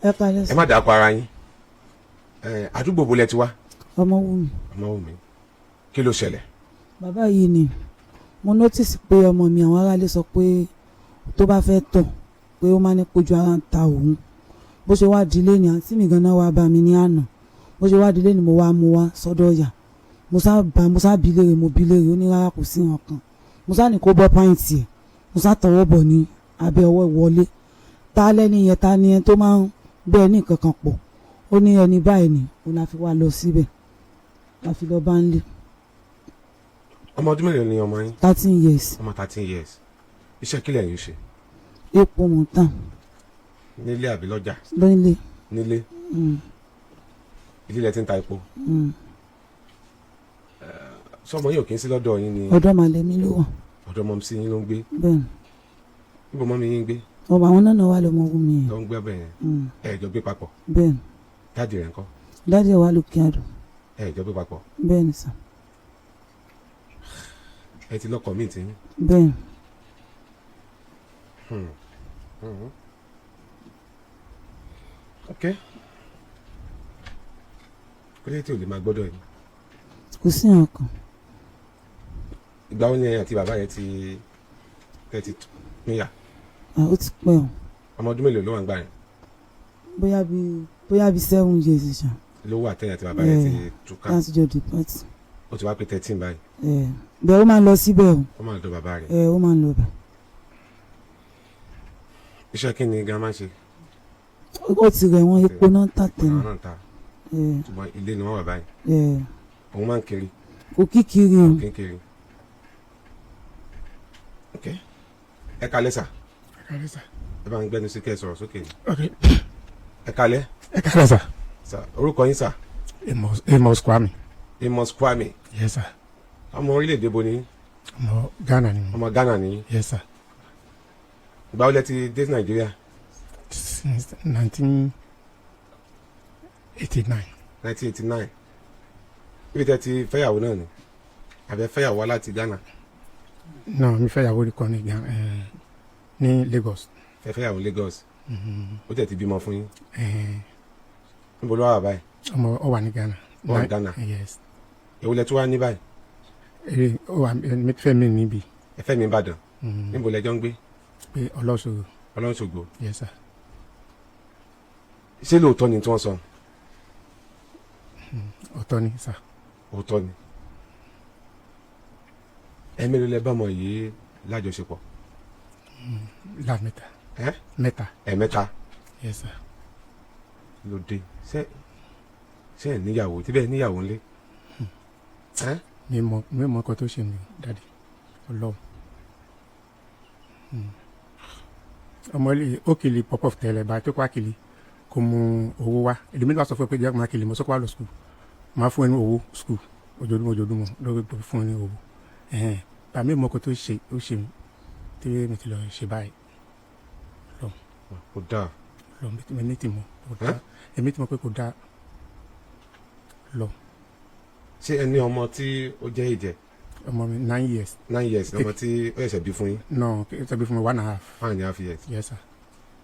Ẹ kalẹ́. Ẹ Sà. Má dàpọ̀ ara yín. Àdúgbò bo lẹ ti wá? Ọmọ wù mí. Ọmọ wù mí. Kí ló ṣẹlẹ̀? Bàbá yìí ni mo notice pé ọmọ mi, àwọn aráalé sọ pé tó bá fẹ́ tọ̀, pé ó máa ní pójú ara ń ta òun. Bó ṣe wá dilé ni àǹtí mi ganan wá bá mi ní àná. Bó ṣe wá dilé ni mo wá mú wá sọ́dọ̀ ọ̀yà. Mo sá bá, mo sá bi léèrè, mo bi léèrè, ó ní rárá, kò sí nǹkan. Mo sá ní kó bọ́ pant ẹ̀, mo sá tọwọ́ bọ̀ ní abẹ́ ọwọ́ ìwọlé. Ta lẹ́ni yẹn? Ta ni ẹni tó máa ń bẹ́ẹ̀ ní nǹkan kan pọ̀? Ó ní ẹni báyìí ni. Òun la fi wá lọ síbẹ̀, la fi lọ bá ń lé. Ọmọ ọdún mélòó ni ọmọ yín? 13 years. Ọmọ 13 years. Iṣẹ́ kílẹ̀ yín ṣe? Epo mò ń tà. Nílé àbí lọ́jà? Lónílé. Nílé. Ilé lẹ ti ń ta epo? Mm. Sọmọ yín ò kí ń sí lọ́dọ̀ yín ni? Ọ̀dọ̀ màlẹ́mí ló wà. Ọ̀dọ̀ mọ̀ sí yín ló ń gbé? Bẹ́ẹ̀ ni. Níbo mummy yín ń gbé? Ọmọ àwọn náà wà lọ́mọ ogun mi yẹn. Ló ń gbé ọbẹ̀ yẹn? Mm. Ẹ jọ gbé papọ̀? Bẹ́ẹ̀ ni. Daddy rẹ̀ ńkọ́? Daddy ẹ̀ wà lókè àdó. Ẹ jọ gbé papọ̀? Bẹ́ẹ̀ ni sà. Ẹ ti lọ́kọ míì tí yín? Bẹ́ẹ̀ ni. Ok, kí ló dé tí ò lè máa gbọ́dọ̀ yìí? Kò sí nǹkan. Ìgbà wo ni ẹ̀yin àti bàbá yẹn ti tẹ́ ti níyà? Ah, ó ti pẹ́ o. Ọmọ ọdún mélòó ló wà ń gbà yẹn? Bóyá bíi 7 years ṣá. Ló wà tẹ́yìn àti bàbá yẹn ti túká? Láti jọ depart. Ó ti wá pé 13 báyìí? Ẹ̀ bẹ́ẹ̀, ó máa ń lọ síbẹ̀ o. Ó máa lọ bàbá rẹ̀? Ẹ̀, ó máa ń lọ bẹ̀. Iṣẹ́ kí ni grandma ṣe? Ó ti rẹ̀ wọ́n, epo náà ń tà Àwọn tẹ́lẹ̀. náà ń ta? Ẹ̀. Ṣùgbọ́n ilé ni wọ́n wà báyìí? Ẹ̀. Òun máa ń kiri? Kò kíkiri o. Kí ń kiri. Ok, ẹ kalẹ́ sà. Ẹ kálẹ́ sà. Ẹ bá ń gbẹnu sí kẹ́ ẹ sọ̀rọ̀ sókè. Ok. Ẹ kalẹ́. Ẹ kálẹ́ sà. Sà, orúkọ yín sà? Amos, Amos Kwame. Amos Kwame. Yes sir. Ọmọ orílẹ̀-èdè bo ni? Ọmọ Ghana ni mo. Ọmọ Ghana ni? Yes sir. Ìgbà wo lẹ ti dé sí Nàìjíríà? Since 1989. 1989. Ibi tẹ́ ti fẹ́yàwó náà ni àbẹ fẹ́yàwó wá láti Ghana? No, mi fẹ́ yàwó kan ní Ghana, ní Lagos. Fẹ́ fẹ́yàwó Lagos? Mhm. Ó tẹ̀ ti bímọ fún yín? Eh, Níbo ló wà báyìí? Ọmọ ó wà ní Ghana. Ó wà ní Ghana. Yes. Èwo lẹ tún wá ní báyìí? Eré ó wà, mi fẹ́ mi níbi. Ẹ fẹ́ mi Ìbàdàn? Níbo lẹjọ́ ń gbé? Pé Ọlọ́ṣogbo. Ọlọ́runṣògo? Yes sir. Ṣé lóòótọ́ ni tí wọ́n sọ? Ọ̀tọ̀ ni sir. Òótọ́ ni. Ẹ mélòó lẹ bá ọmọ yìí lájọṣepọ̀? La mẹ́ta. Ẹ? Mẹ́ta. Ẹ̀mẹ́ta? Yes sir. Ló dé? Ṣé ẹ níyàwó tí bẹ́ẹ̀ níyàwó ńlé ẹ? Mi mọ nǹkan tó ṣe mi o, daddy. Ọlọ́run. Ọmọ ilé ó kiri pop-off tẹ́lẹ̀ báyìí tó kọ́ àkìlì kò mú owó wá. Èmi náà sọ fún ẹ pé jẹ́ kó máa kiri, mo sọ pé wà lọ school, máa fún ẹ ní owó school ojoojúmọ́ ojoojúmọ́ lórí fún ẹ ní owó. Bàmí mọ nǹkan tó ṣe, ó ṣe mi tí mi ti lọ ṣe báyìí. Kò dáa. Lọ mi ti mọ kò dáa, èmi ti mọ pé kò dáa lọ. Ṣé ẹ ní ọmọ tí ó jẹ́ ìjẹ́? Ọmọ mi 9 years. 9 years, ọmọ tí ó ṣẹ̀ṣẹ̀ bí fún yín? No, ó ṣe bí fún mi 1.5. 1.5 years? Yes sir.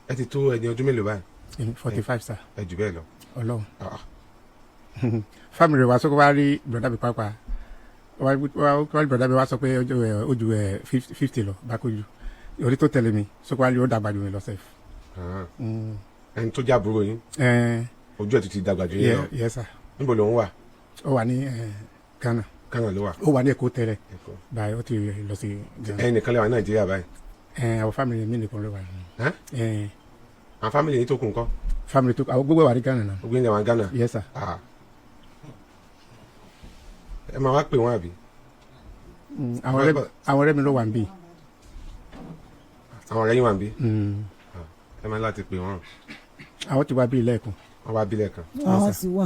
Ẹ ti tó ẹni ọdún mélòó báyìí? 45 sir. Ẹ jù bẹ́ẹ̀ lọ. Ọlọ́run. Ah. Family wa sọ pé wá rí brother mi pàápàá, wá rí brother mi wá sọ pé ó ju ẹ 50 lọ bá kojú orí tó tẹ̀lé mi sọ pé wá rí ó dàgbà jù mí lọ sef. Ah. Ẹni tó jẹ́ àbúrò yín, ojú ẹ̀ tó ti dàgbà jù yín lọ? Yes sir. Níbo ló ń wà? Ó wà ní Ghana. Ghana ló wà? Ó wà ní Èkó tẹ́lẹ̀. Èkó. Báyìí ó ti lọ sí Ghana. Ẹ̀yin nìkan lè wà ní Nàìjíríà báyìí? Àwọn family mi nìkan ló wà ní. Ẹ́? Àwọn family yín tó kù ńkọ́? Family tó àwọn gbogbo wà ní Ghana náà. Gbogbo yín lè wà ní Ghana? Yes sir. Ah. Ẹ máa wá pè wọ́n àbí? Àwọn ọ̀rẹ́ mi ló wà níbí. Àwọn ọ̀rẹ́ yín wà níbí? Ẹ máa ní láti pè wọ́n. Àwọn ti wá bí lẹ́ẹ̀kan. Wọ́n wá bílẹ̀ kan? Àwọn sì wà,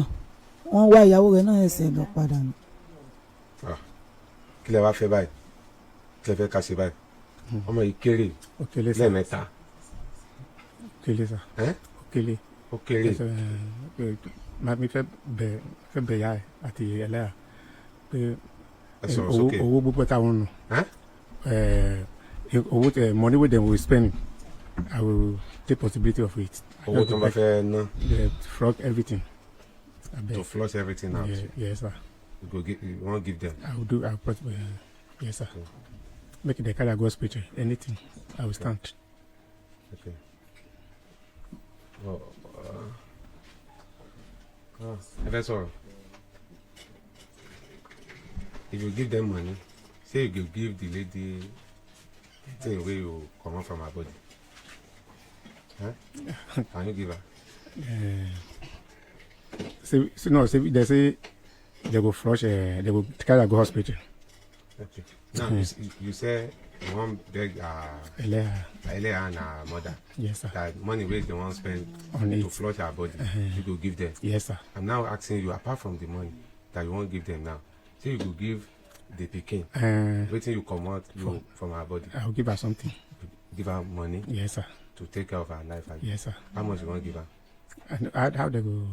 wọ́n wá ìyàwó rẹ̀ náà ẹsẹ̀ lọ padà nù. Kí lẹ wá fẹ́ báyìí? Kí lẹ fẹ́ ká ṣe báyìí? Ọmọ yìí kéré. Ó kéré sir. Lẹ́ẹ̀mẹ́ta. Ó kéré sir. Ẹ́? Ó kéré. Ó kéré. Máa mi fẹ́ bẹ̀ ya ẹ̀ àti ẹlẹ́yà pé Ẹ sọ̀rọ̀ owó sókè. owó gbogbo táwọn nù. Ẹ́? Owó tẹ, money wey dem will spend. I will take possibility of it. Owó tó ń bá fẹ́ ná The frog, everything. Abeg. to flush everything out. Yeah, yes, sir. You go give, you wan give them. I will do. I will put, yes, sir. Okay. Make the carry go hospital. Anything. I will stand. Okay. Well, ẹ fẹ́ sọ̀rọ̀. If you give them money, say you go give the lady thing wey you comot from her body. Huh? Can you give her? Say, say no. Say they say they go flush. They go carry go hospital. Okay. Now you say you wan beg her Eleha. Eleha and her mother Yes, sir. that money wey they wan spend On to it. flush her body, you go give them. Yes, sir. I'm now asking you, apart from the money that you wan give them now, say you go give the pikin wetin you comot you from her body, I will give her something. give her money Yes, sir. to take care of her life. Abi? Yes, sir. How much you wan give her? And how they go?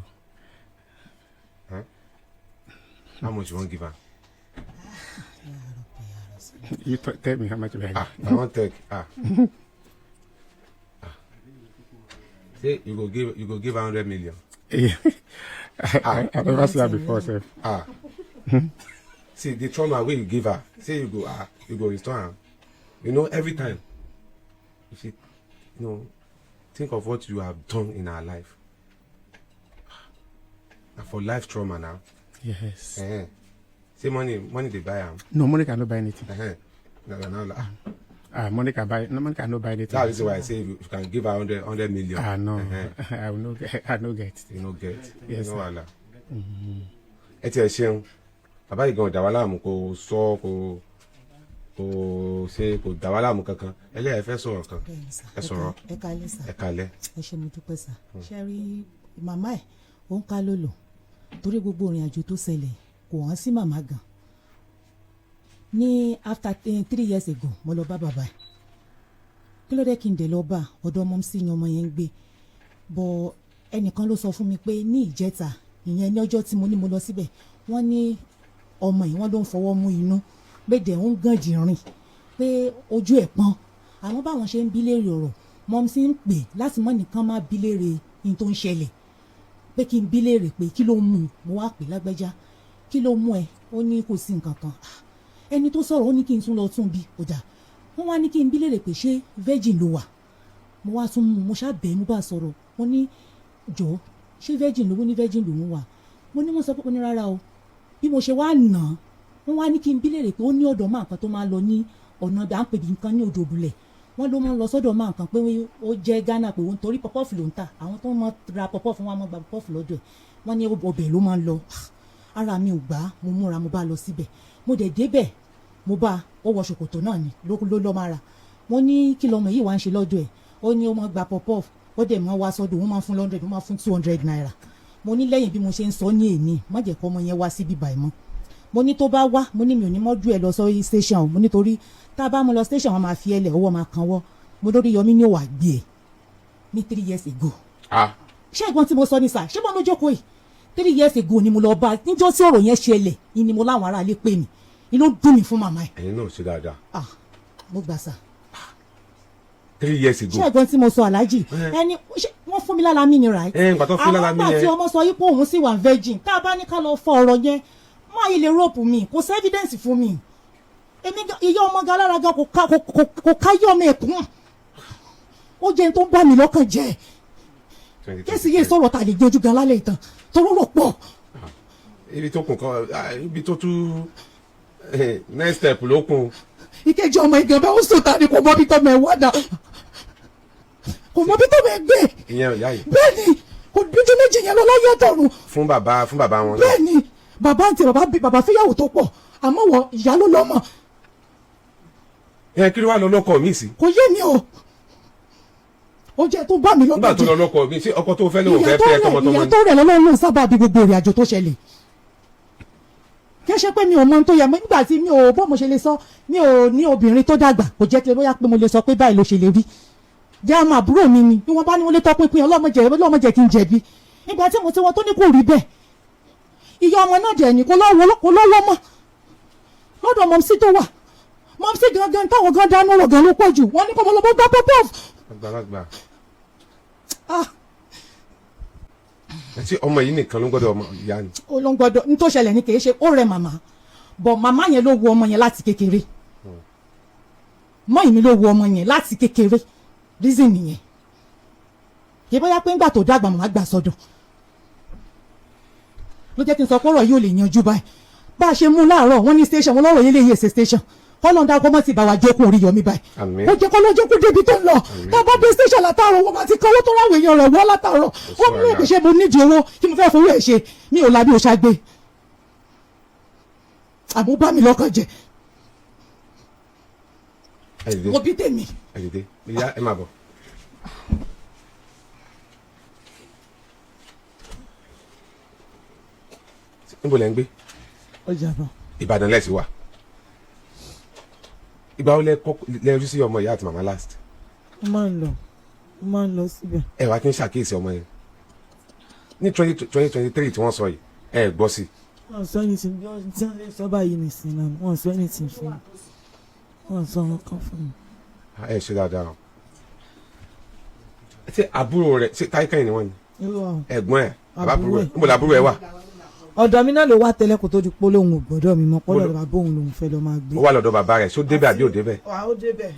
Huh? How much you wan give her? You tell me how much we Ah, I wan take ah. Ah. Say you go give her 100 million. I never see her before, sir. Ah. See the trauma wey you give her, say you go restore am. You know, every time if she think of what you have done in her life. Na for life trauma now. Yes. Eh. Say money dey buy am. No, money cannot buy anything. Eh. Na na na. Ah. Ah, money can buy. No, money cannot buy anything. That's the reason why I say if you can give her hundred million. Ah, no. Eh, I will not get. I no get. you no get. Yes, No sir. wahala. Ẹ tiẹ̀ ṣeun. Bàbá yìí gan ò dà wá láàmú, kò sọ, kò ṣe, kò dà wá láàmú kankan. Ẹlẹ́yà, ẹ fẹ́ sọ̀rọ̀ kan. Bẹ́ẹ̀ni sà. Ẹ sọ̀rọ̀. Ẹ káalẹ́ sà. Ẹ kalẹ̀. Ẹ ṣé, mo dúpẹ́ sà. Ṣe rí màmá ẹ̀, ó ń ká lòlò torí gbogbo ìrìn àjò tó ṣẹlẹ̀ kò hàn sí màmá gan. Ní after 3 years ago, mo lọ bá bàbá ẹ̀. Kí ló dé kí n dẹ̀ lọ bá? Ọ̀dọ̀ ọmọ sí ni ọmọ yẹn ń gbé bọ̀. Ẹnìkan ló sọ fún mi pé ní ìjẹta, ìyẹn ní ọjọ́ tí mo ní mo lọ síbẹ̀, wọ́n ní ọmọ yìí, wọ́n ló ń fọwọ́ mú inú, pé dẹ̀ ń gànjì rìn, pé ojú ẹ̀ pọ́n. Àwọn báwọn ṣe ń bí léèrè ọ̀rọ̀, mọ́mísí ń pè láti mọ́ nìkan má bí léèrè ní tó ń ṣẹlẹ̀, pé kí n bí léèrè pé kí ló mú un. Mo wá pè, "Lágbájá, kí ló mú ẹ?" Ó ní kò sí nǹkan kan. Ah, ẹni tó sọ̀rọ̀, ó ní kí n tún lọ tún bí ọjà. Wọ́n wá ní kí n bí léèrè pé ṣé virgin ló wà. Mo wá tún mú, mo ṣàbẹ̀, mo bá sọ̀rọ̀. Mo ní, "Jọ, ṣé virgin ló ní?" Virgin lòún wà. Mo ní wọ́n sọ pé ó ní rárá o. Bí mo ṣe wá nà án, wọ́n wá ní kí n bí léèrè pé ó ní ọ̀dọ̀ máa nǹkan tó máa lọ ní ọ̀nà à ń pè bí nǹkan ní odò òbúlẹ̀. Wọ́n ló máa ń lọ sọ́dọ̀ máa nǹkan pé ó jẹ́ Ghana, pé òun torí puff-puff ló ń tà, àwọn tó máa ra puff-puff, wọn á máa gba puff-puff lọ́dọ̀ ẹ̀. Wọ́n ní ọbẹ̀ ló máa ń lọ. Ara mi ò gbà á, mo múra, mo bá lọ síbẹ̀. Mo dẹ̀ débẹ̀, mo bá ó wọ ṣòkòtò náà ni ló lọ́ máa ra. Mo ní, "Kí lọmọ yìí wá ń ṣe lọ́dọ̀ ẹ̀?" Ó ní ó máa gba puff-puff, ó dẹ̀ máa wá sọ́dọ̀, òun máa fún 100, ó máa fún ₦200. Mo ní lẹ́yìn bí mo ṣe ń sọ ní èní, má jẹ́ kó ọmọ yẹn wá síbí báyìí mọ́. Mo ní tó bá wá, mo ní mi ò ní mọ́jú ẹ lọ sọ station o. Mo nítorí tá a bá mú lọ station, wọn máa fi ẹ lẹ̀, owó máa kan wọ́. Mo lórí yọmí ní òwà gbé ẹ ní 3 years ago. Ah. Ṣé ẹ̀gbọ́n tí mo sọ ni sà? Ṣé mo lójókòó yìí? 3 years ago ni mo lọ bá. Níjọ́ tí ọ̀rọ̀ yẹn ṣẹlẹ̀ ni mo láwọn aráalé pè mí, inú dùn mí fún màmá ẹ̀. Ẹ̀yin náà ṣe dáadáa. Ah, mo gbà sà. 3 years ago. Ṣé ẹ̀gbọ́n tí mo sọ, aláàjì? Ẹni ṣé wọ́n fún mi lára mi ni, right? Ẹ, ìgbà tó fún lára mi Àwọn yẹn. tí ọmọ sọ yìí pé òun sì wà virgin, tá a bá ní ká lọ fọ ọ̀rọ̀ yẹn, má yìí lè rope mi, kò sí evidence fún mi. Èmi ìyá ọmọ gan alára gan kò káyé ọmọ ẹ̀kún. Ó jẹ́ ẹni tó ń bà mí lọ́kàn jẹ́. Case yìí sọ̀rọ̀ ta lè gbójú gan lálẹ́ ìtàn tó rọrọ̀ pọ̀. Ibi tó kùn kan, ah, ibi tó tú, next step ló kùn. Ìkejì ọmọ ìgàn bẹ́ẹ̀, ó sùn ta ni, kò mọ bí tọmọ ẹ̀ wá dà, kò mọ bí tọmọ ẹ̀ gbé. Ìyẹn ìyá yìí? Bẹ́ẹ̀ ni, kò dúdú méjì yẹn lọ láyé àtọ̀run. Fún bàbá wọn náà. Bẹ́ẹ̀ ni, bàbá àǹtí bàbá bí bàbá fẹ́yàwó tó pọ̀, àmọ́ wọ ìyá ló lọ́mọ. Ẹ kí ló wà lọ lọ́kọ mi sí? Kò yé mi o, ó jẹ́ tó bá mi Nígbà lọ́kàn tó lọ jẹ́. lọ́kọ mi sí, ọkọ tó fẹ́ lóun Ìyá fẹ́ tó fẹ́ rẹ̀ tọmọtọmọ ìyá ni. tó rẹ̀ lọ́lọ́run ló ń sábà bí gbogbo ìrìn àjò tó ṣẹlẹ̀. Kí ẹ ṣe pé mi ò mọ ohun tó yẹ nígbà tí mi ò bó mo ṣe lè sọ, mi ò ní obìnrin tó dàgbà, kò jẹ́ kí bóyá pé mo lè sọ pé báyìí ló ṣe lè rí jẹ́. Àmọ́ àbúrò mi ni bí wọ́n bá ní wọ́n lè tọpinpin, ọlọ́mọdé ọlọ́mọdé kí n jẹ̀bi. Ìgbà tí mo ti wọ́n tó ní kò rí bẹ́ẹ̀, ìyá ọmọ náà dẹ̀ ní kò lọ́wọ́, kò lọ́wọ́ mọ́ lọ́dọ̀ mọ̀mísí tó wà. Mọ̀mísí gangan táwọn gan dáná ọ̀rọ̀ gan ló pọ̀ jù. Wọ́n ní kọ́mọlọ́mọ gbá puff-puff. Àgbàlagbà. Ah. Ṣé ọmọ yìí nìkan ló ń gbọ́dọ̀ ọmọ ìyá ni? Ó ló ń gbọ́dọ̀. Ní tó ṣẹlẹ̀ ní kì í ṣe ó rẹ màmá bọ̀, màmá yẹn ló wo ọmọ yẹn láti kékeré. Mọ́ ìmí ló wo ọmọ yẹn láti kékeré. Reason nìyẹn, kì í bóyá pé ńgbà tó dàgbà, màmá gbà sọ́dọ̀. Ló jẹ́ kí n sọ pé ọ̀rọ̀ yìí ò lè yanjú báyìí. Bá a ṣe mú láàárọ̀, wọ́n ní station, wọ́n lọ́rọ̀ yẹn lè yé ṣe station. Kọ́lọ́n dá kọ́mọ́ ti bá wa jókòó Oríyọmí báyìí. Àmín. Ó jẹ́ kọ́lọ́ jókòó débi tó ń lọ. Tá a bá dé station látàárọ̀, wọ́n máa ti kọ́ owó tó ráwọ̀ èèyàn rẹ̀ wọ́ látàárọ̀. Sí Ó mú wàhálà. èpè ṣe mo nídìí owó kí mo fẹ́ fowó ẹ̀ ṣe. Mi ò lábí òṣàgbé, àmọ́ bá mi lọ́kàn jẹ́. Ẹ dìde. Mo bí tèmi. Ẹ dìde, ìyá, ẹ máa bọ̀. Níbo lẹ ń gbé? Ọjà bá. Ìbàdàn lẹ́sìn wà. Ìgbà wo lẹ kọ́ lẹ rí sí ọmọ ìyá àti màmá last? Mo máa ń lọ síbẹ̀. Ẹ wá kí n ṣàkíyèsí ọmọ yẹn ní 2023 tí wọ́n sọ yìí, ẹ gbọ́ sí i? Wọ́n sọ anything bí wọ́n tí wọ́n lè sọ báyìí nìsín náà. Wọ́n sọ anything fún mi, wọ́n sọ wọn kan fún mi. Ẹ ṣe dáadáa o. Ṣé àbúrò rẹ, ṣé táyé kẹ́yìn ni wọ́n ni? Irú àwọn. Ẹ̀gbọ́n ẹ̀, àbábúrò Àbúrò ẹ̀? ẹ̀. Níbo làbúrò ẹ̀ wà? Ọ̀dọ̀ mi náà ló wá tẹ́lẹ̀ kó tó di pé lóun ò gbọ́dọ̀ mi mọ́, pọ́lọ́ Bó- bàbá òun lòun fẹ́ lọ máa gbé. Ó wà lọ́dọ̀ bàbá rẹ̀. Ṣó débẹ̀ àbí ò débẹ̀? Wà ó débẹ̀.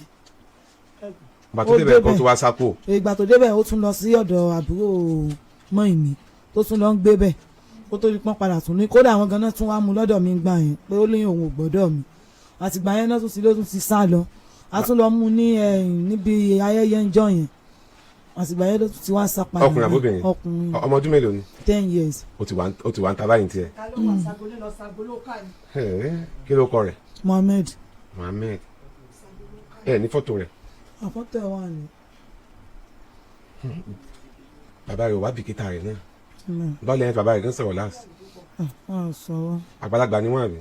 Bàbá tó Ó débẹ̀ kó débẹ̀. tó wá sápò. Ìgbà tó débẹ̀, ó tún lọ sí ọ̀dọ̀ àbúrò mọ́ ìmí tó tún lọ ń gbé bẹ̀ kó tó di pọ́n padà tún ní. Kódà àwọn ganan tún wá mú lọ́dọ̀ mi gbà yẹn pé ó lóyún, òun ò gbọ́dọ̀ mi. Àtìgbà yẹn náà tún ti ló tún ti sá lọ. A tún lọ mú ní ẹ̀yìn níbi ayẹyẹ ńjọ́ yẹn. Àtìgbà yẹn ló tún ti wá sá padà. Ọkùnrin àbóbìnrin? Ọkùnrin. Ọmọ ọdún mélòó ni? 10 years. Ó ti wà ń ta báyìí tiẹ̀. Ta ló wà sagolé lọ sagoló ká ní. Ẹ̀, kí ló kọ rẹ̀? Mohammed. Mohammed. Ẹ ní fọ́tò rẹ̀? Àfọ́tò ẹ̀ wà ní. Bàbá rẹ̀ ò wá bìkítà rẹ̀ náà? Mm. Báwo lẹ́yìn tí bàbá rẹ̀ gan sọ̀rọ̀ last? Ah, wọn ò sọ̀rọ̀. Àgbàlagbà ni wọ́n, àbí?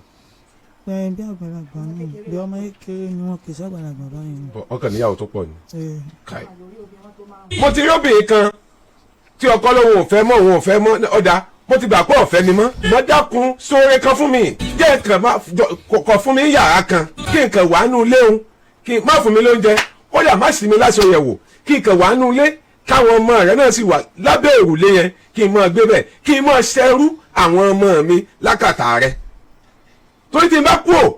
Pé bí àgbàlagbà náà, bí ọmọ kékeré ni wọn, kì í ṣàgbàlagbà báyìí ni. Bọ̀, ọkàn níyàwó tó pọ̀ ni. Eh, Kai. Mo ti rí obìnrin kan tí ọkọ lóun ò fẹ́ mọ́, òun ò fẹ́ mọ́. Ọ̀dà, mo ti gbà pé ọ̀fẹ́ mi mọ́. Mo dákun, sóore kan fún mi, jẹ́ nǹkan má kọ̀ fún mi ní yàrá kan, kí nǹkan wà nù léwu, kí n má fún mi lóúnjẹ, kódà má sì mi láṣọ yẹ̀wò, kí nǹkan wà nù lé, káwọn ọmọ rẹ náà sì wà lábẹ́ òrùlé yẹn, kí n máa gbé bẹ̀, kí n máa ṣẹrú àwọn ọmọ mi lákàtà rẹ, torí tí n bá kú ò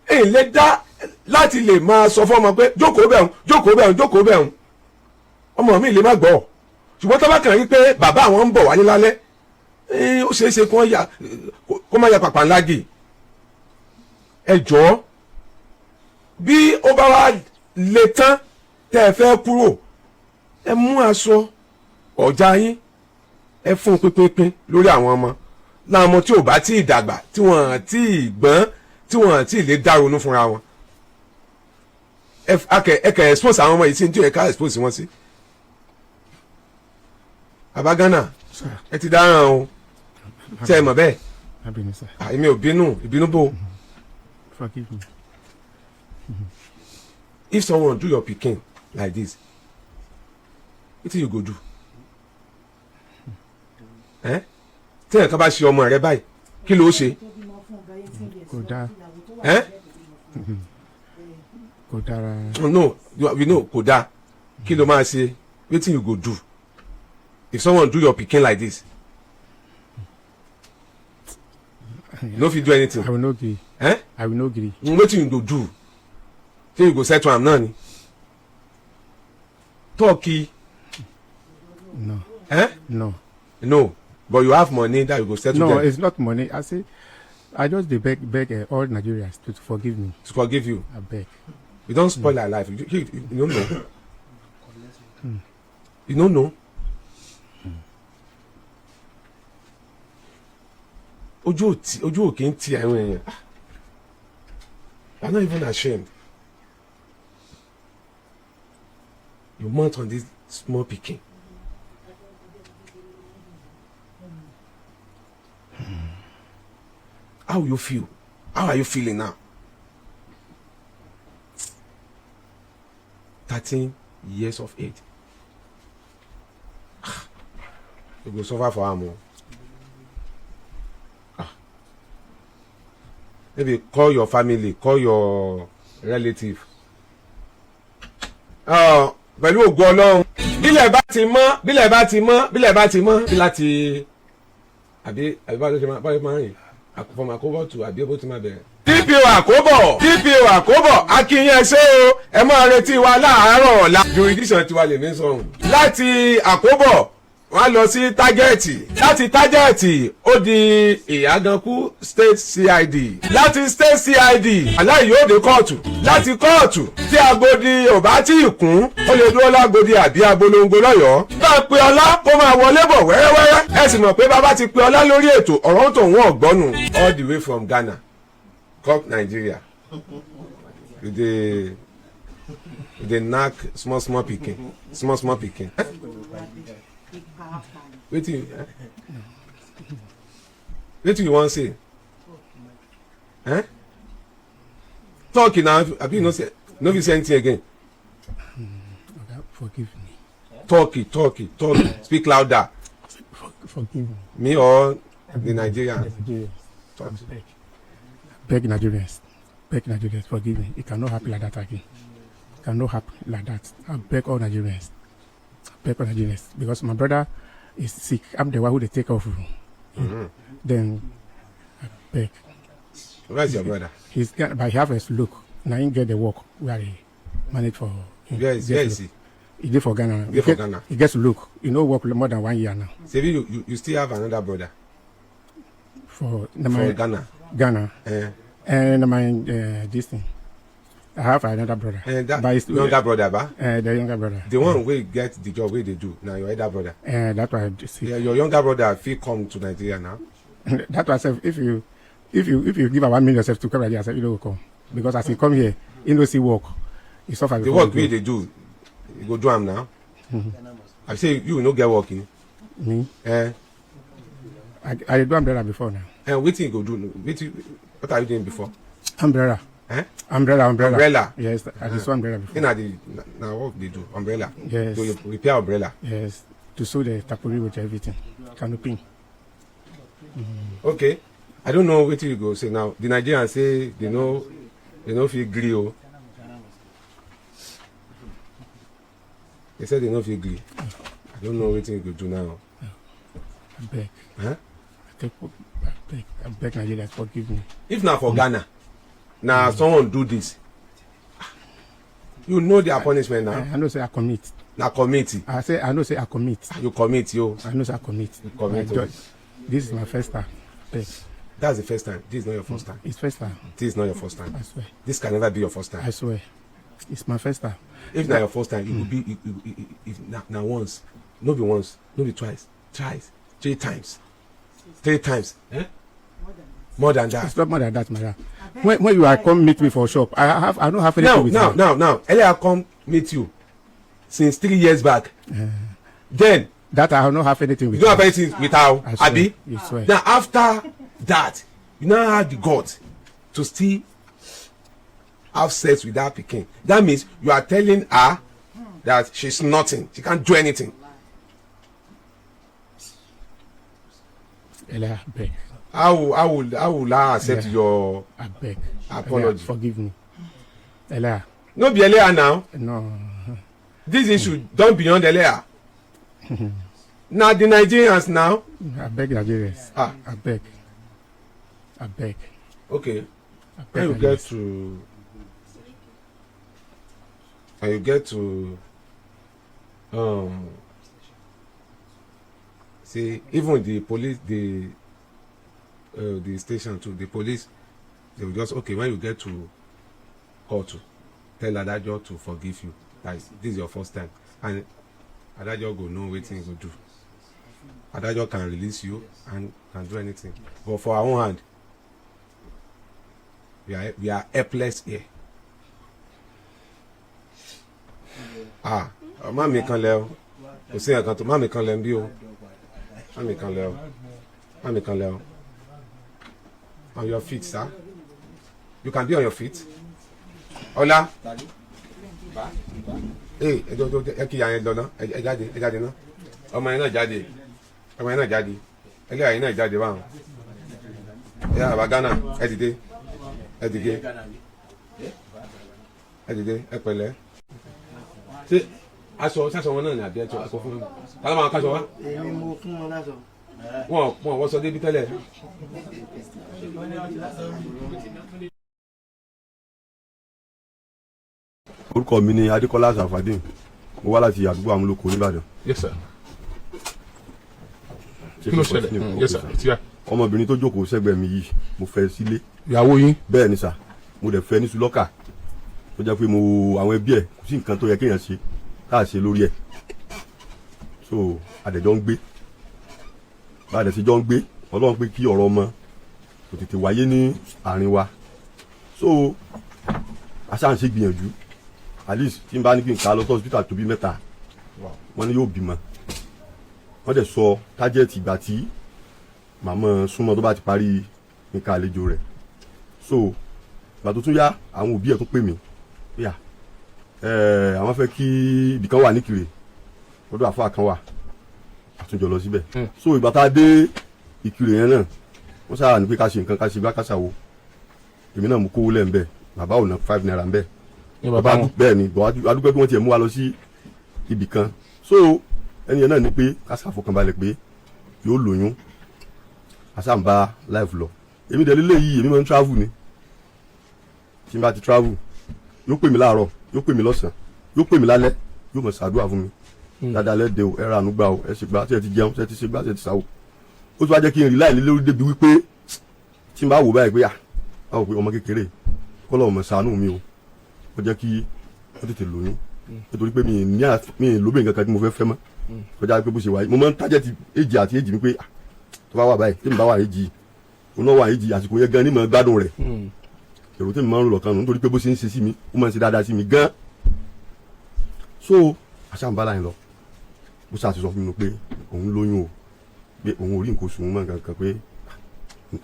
èyí lè dá láti lè máa sọ fún ọmọ pé jókòó bẹ̀rùn, jókòó bẹ̀rùn, jókòó bẹ̀rùn. Ọmọ mi lè má gbọ́, ṣùgbọ́n tó bá kàn rí pé bàbá àwọn ń bọ̀ wálé lálẹ́, ó ṣeé ṣe kó ya kó má ya pàpà ńlá gì. Ẹ jọ̀ọ́, bí ó bá wá le tán tẹ́ ẹ fẹ́ kúrò, ẹ mú aṣọ ọ̀já yín, ẹ fún un pínpínpín lórí àwọn ọmọ, láwọn ọmọ tí ò bá tí ì dàgbà, tí wọ́n tí ì gbọ́n, tí wọ́n tí ì lè dá ronú fúnra wọn. Ẹ kẹ expose àwọn ọmọ yìí sí ní tí ò yẹ ká expose wọn sí. Bàbá Ghana, ẹ ti dáràn o. Ṣe é mọ̀ bẹ́ẹ̀? Má bínú, sir. Ah, èmi ò bínú. Ìbínú bò? Forgive me. If someone do your pikin like this, wetin you go do? Eh? Tí ẹ̀ka bá ṣe ọmọ rẹ báyìí, kí ló ṣe? Kò dáa. Eh? Kò dára. No, you know kò dáa. Kí ló máa ṣe? Wetin you go do if someone do your pikin like this? You no fit do anything? I will no gree. Eh? I will no gree. Wetin you go do? Say you go settle am náà ni talk. No. Eh? No. No, but you have money that you go settle No, them? it's not money. I say, I just dey beg all Nigerians to forgive me. To forgive you? I beg. You don spoil our life. You no know, you no know. Ojú òtí, ojú òkè ń ti àwọn èèyàn. You are not even ashamed. You mount on this small pikin. How you feel? How are you feeling now? 13 years of age. You go suffer for am o. Ah, maybe call your family, call your relative. Pẹ̀lú ògo Ọlọ́run, bílẹ̀ bá ti mọ́, bílẹ̀ bá ti mọ́, bílẹ̀ bá ti mọ́, bí láti àbí báwo ló ṣe máa rìn from Àkóbọ̀ to àbí bó ti máa bẹ̀rẹ̀. DPO Àkóbọ̀, DPO Àkóbọ̀, akínyẹn ṣé o, ẹ máa retí wa láàárọ̀ ọ̀la. Jurisdiction tiwa lèmi sọ̀rùn. Láti Àkóbọ̀, wọ́n á lọ sí Tágẹ́ẹ̀tì. Láti Tágẹ́ẹ̀tì, ó di Ìyàgànkú State CID. Láti State CID, aláì yóò dé kóòtù. Láti kóòtù, tí Agodi ò bá tí ì kún, ó lè dúró lágodi àbí Abolongo lọ́yọ̀ọ́. Bá a pe Ọlá kó máa wọlé bọ̀ wẹ́rẹ́wẹ́rẹ́. Ẹ sì mọ̀ pé bàbá ti pe Ọlá lórí ètò, ọ̀rọ̀ tó ń wọ̀n gbọ́nù. All the way from Ghana come Nigeria, you dey knack small small pikin, small small pikin. Wetin you wan say? Eh? Talk na, abi you no say, no fit say anything again? Oga, forgive me. Talk, talk, talk, speak louder. Forgive me. Me or the Nigerians? Nigerians. Talk. Beg. Beg Nigerians. Beg Nigerians, forgive me. It cannot happen like that again. It cannot happen like that. I beg all Nigerians. I beg all Nigerians. Because my brother is sick. I'm the one who they take off. Then I beg. Where is your brother? He's got, but he have a look. Now he get the work where he manage for him. Where is he? He did for Ghana. He dey for get, Ghana. He gets look. He no work more than one year now. Sebi you still have another brother For, for my, Ghana? Ghana. Eh, And my this thing. I have another brother. Eh, that But it's, younger brother ba? The younger brother. The one wey get the job wey dey do na your elder brother? That one. See, Yeah, your younger brother fit come to Nigeria now. That one sef, if you give am 1 million sef to come Nigeria sef, he no go come because as he come here, he no see work. He suffer The before work he wey go. dey do, you go do am now. I say you no get work in. Me, Eh, I dey do umbrella before now. Eh, wetin you go do? Wetin, what are you doing before? Umbrella. Eh? Umbrella, umbrella. Umbrella. Yes, I dey sew umbrella before. Na the na work dey do umbrella? Yes. To repair umbrella? Yes, to sew the tapori with everything, canopy. Okay, I don't know wetin you go say now. The Nigerians say they no fit gree o. They say they no fit gree. I don't know wetin you go do now. Abeg. Huh? I beg, I beg Nigerians, forgive me. If na for Ghana na someone do this, you know their punishment now. I know say I commit. Na committee. I say I know say I commit. You commit yo. I know say I commit. You commit, My oh. judge, this is my first time. Beg. That's the first time? This is not your first time? It's first time. This is not your first time? I swear. This can never be your first I time. swear. It's my first time. If na your first time, e go be you, if na once, no be once, no be twice, thrice, three times, three times, eh? More than that. It's not more than that, madam. When you are come meet me for shop, I don't have anything Now with now her. Now Eleha come meet you since 3 years back, then That I don't have anything with you don't have her. anything with her? I swear. Abi? You swear. Now after that, you now have the guts to still have sex with that pikin. That means you are telling her that she's nothing, she can't do anything. Eleha, beg. How will I accept your I beg. apology? Eleha, forgive me. Eleha. No be Eleha now. No. This issue don beyond Eleha. Na the Nigerians now. I beg Nigerians. Ah. I beg. I beg. Okay. I beg When you get Nigerians. to when you get to say even the police, the station too, the police, they will just, okay, when you get to court, tell adájọ́ to forgive you that this is your first time, and adájọ́ go know wetin he go do. Adájọ́ can release you and can do anything, but for our own hand, we are helpless here. Ah, má mi kan lẹ o, kò sí nǹkan tó má mi kan lẹ ń bí o, má mi kan lẹ o, má mi kan lẹ o. On your feet, sir. You can be on your feet. Ọlá, ee, ẹ jọ ẹ kí ìyá yẹn lọ ná. Ẹ jáde, ẹ jáde ná. Ọmọ yẹn náà jáde, ọmọ yẹn náà jáde, ẹlẹ́yà yẹn náà jáde báwọn. Ẹ yà bàbá Ghana, ẹ dìde, ẹ dìde, ẹ dìde, ẹ pẹ̀lẹ́. Ṣé Aṣọ sáṣọ wọn náà ní àbí ẹjọ ẹkọ fún mi tálọ́ máa káṣọ wá. Èmi mo fún wọn láṣọ. Wọn wọ́n sọ débi tẹ́lẹ̀. Orúkọ mi ni Adékọ́lá Sàfàdín, mo wá láti àdúgbò Amúlòkó nìbàdàn. Yes sir. Ṣé Kí ló kí n ṣẹlẹ̀? continue? Yes sir, ti ya. Ọmọbìnrin tó jókòó sẹ́gbẹ̀ẹ́ mi yìí, mo fẹ́ sílé. Ìyàwó yín? Bẹ́ẹ̀ ni sà, mo dẹ̀ fẹ́ ní Sùlọ́kà, tó jẹ́ pé mo àwọn ẹbí ẹ̀, kò sí nǹkan tó yẹ kéèyàn ṣe tá a ṣe lórí ẹ̀. So àdẹ̀jọ́ ń gbé, bá a dẹ̀ ṣe jọ ń gbé, Ọlọ́run pé kí ọ̀rọ̀ ọmọ kò tètè wáyé ní àárín wa. So aṣáà ń ṣe gbìyànjú, at least tí n bá ní kí n kà á lọ sí hospital tó bí mẹ́ta, wọ́n ní yóò bímọ. Wọ́n dẹ̀ sọ target ìgbà tí màmá súnmọ́ tó bá ti parí nǹkan àlejò rẹ̀. So ìgbà tó tún yá, àwọn òbí ẹ̀ tún pè mí pé à ẹ̀ àwọn fẹ́ kí ibìkan wà níkiri lọ́dọ̀ àfáà kan wà, àtúnjọ lọ síbẹ̀. So ìgbà tá a dé Ìkirè yẹn náà, wọ́n sáà ní pé ká ṣe nǹkan, ká ṣe gbá, ká ṣàwo. Èmi náà mú kówó lẹ̀ ń bẹ̀, bàbá ò ná 5 naira ń bẹ̀. Ní bàbá wọn? Bẹ́ẹ̀ ni, bọ̀ adúgbò pé wọ́n tiẹ̀ mú wa lọ sí ibì kan. So ẹni yẹn náà ní pé ká ṣàfọkànbalẹ̀ pé yóò lóyún. Àṣàǹbá life lọ. Èmi dẹ̀ lílé yìí, èmi máa ń travel ni. Tí n bá ti travel, yóò pè mí láàárọ̀, yóò pè mí lọ́sàn-án, yóò pè mí lálẹ́, yóò mọ̀ ṣàdúrà fún mi dáadáa lẹ́dẹ̀ o, ẹ ra àánú gbà o, ẹ ṣe gbà, ṣe ti jẹun, ṣe ti ṣe gbà, ṣe ti ṣàwò. Ó tún wá jẹ́ kí n rí láì lórí débi wípé tí n bá wò báyìí pé à báwo pé ọmọ kékeré kọ́lọ̀ ọmọ ṣàánú mi o, ó jẹ́ kí ó tètè lóyún, nítorí pé mi ní mi ì lóbìn kankan tí mo fẹ́ fẹ́ mọ́ kọjá pé bó ṣe wáyé, mo máa ń target age àti age mi pé ah, tó bá wà báyìí, tèmi bá wà age, òun náà wà age, àsìkò yẹn gan ni mo gbádùn rẹ̀. Èrò tèmi máa ń rò lọ́kàn nù, nítorí pé bó ṣe ń ṣe sí mi, ó máa ń ṣe dáadáa sí mi gan. So àṣàǹbálà yẹn lọ, bó ṣáà ti sọ fún mi pé òun lóyún o, pé òun ò rí nǹkan oṣù mọ́ nǹkan kan, pé